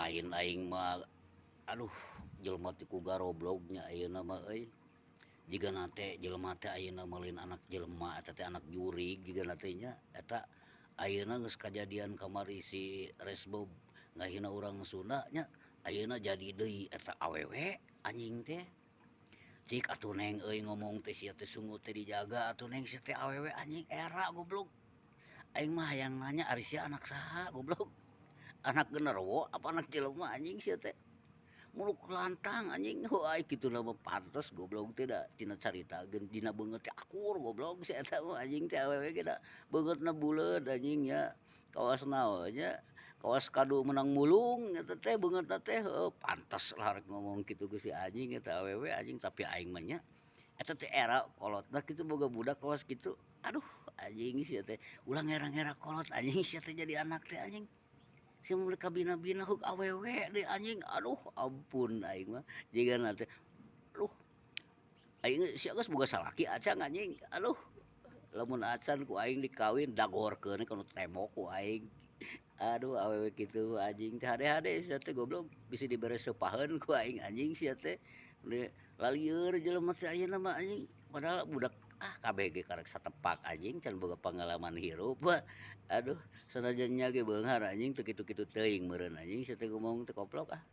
Lain aing mah, aduh, jelema teh ku garoblog nya ayeuna mah euy. Jigana teh jelema teh ayeuna mah lain anak jelema, eta teh anak jurig jigana teh nya. Eta ayeuna geus kajadian kamari si Resbob ngahina urang Sunda nya, ayeuna jadi deui eta awewe anjing teh. Cik atuh, Neng euy, ngomong teh sia teh sungut teh dijaga atuh, Neng. Sia teh awewe anjing, era goblok. Aing mah hayang nanya, ari sia anak saha, goblok? Anak genderuwo apa anak jelema, anjing, sia teh? Muluk lantang, anjing. Heuh, ai kituna mah pantes, goblok teh, da tina carita dina beungeut teh akur, goblok, si eta mah anjing teh awewe ge da beungeutna buleud, anjing, nya. Kawas naon nya, kawas kadu menang mulung eta teh beungeutna teh. Heueuh, pantes lah rek ngomong kitu ge si anjing eta awewe, anjing. Tapi aing mah nya, eta teh era kolotna kitu boga budak kawas kitu. Aduh, anjing, sia teh ulah ngera-ngera kolot, anjing, sia teh jadi anak teh, anjing. Sia mun kabina-bina heug awewe deui, anjing. Aduh, ampun, aing mah jigana teh, aduh, aing sia geus boga salaki acan, anjing? Aduh, lamun acan ku aing dikawin, dagorkeun kana tembok ku aing. Aduh, awewe kitu, anjing teh hade-hade sia teh, goblok, bisi dibere seupaheun ku aing, anjing, sia teh. Lalieur jelema teh ayeuna mah, anjing, padahal budak ah kabeh ge karek satepak, anjing, can boga pangalaman hirup mah. Aduh, sanajan nya ge beunghar, anjing, teu kitu-kitu teuing meureun, anjing, sia teh ngomong teh koplok ah.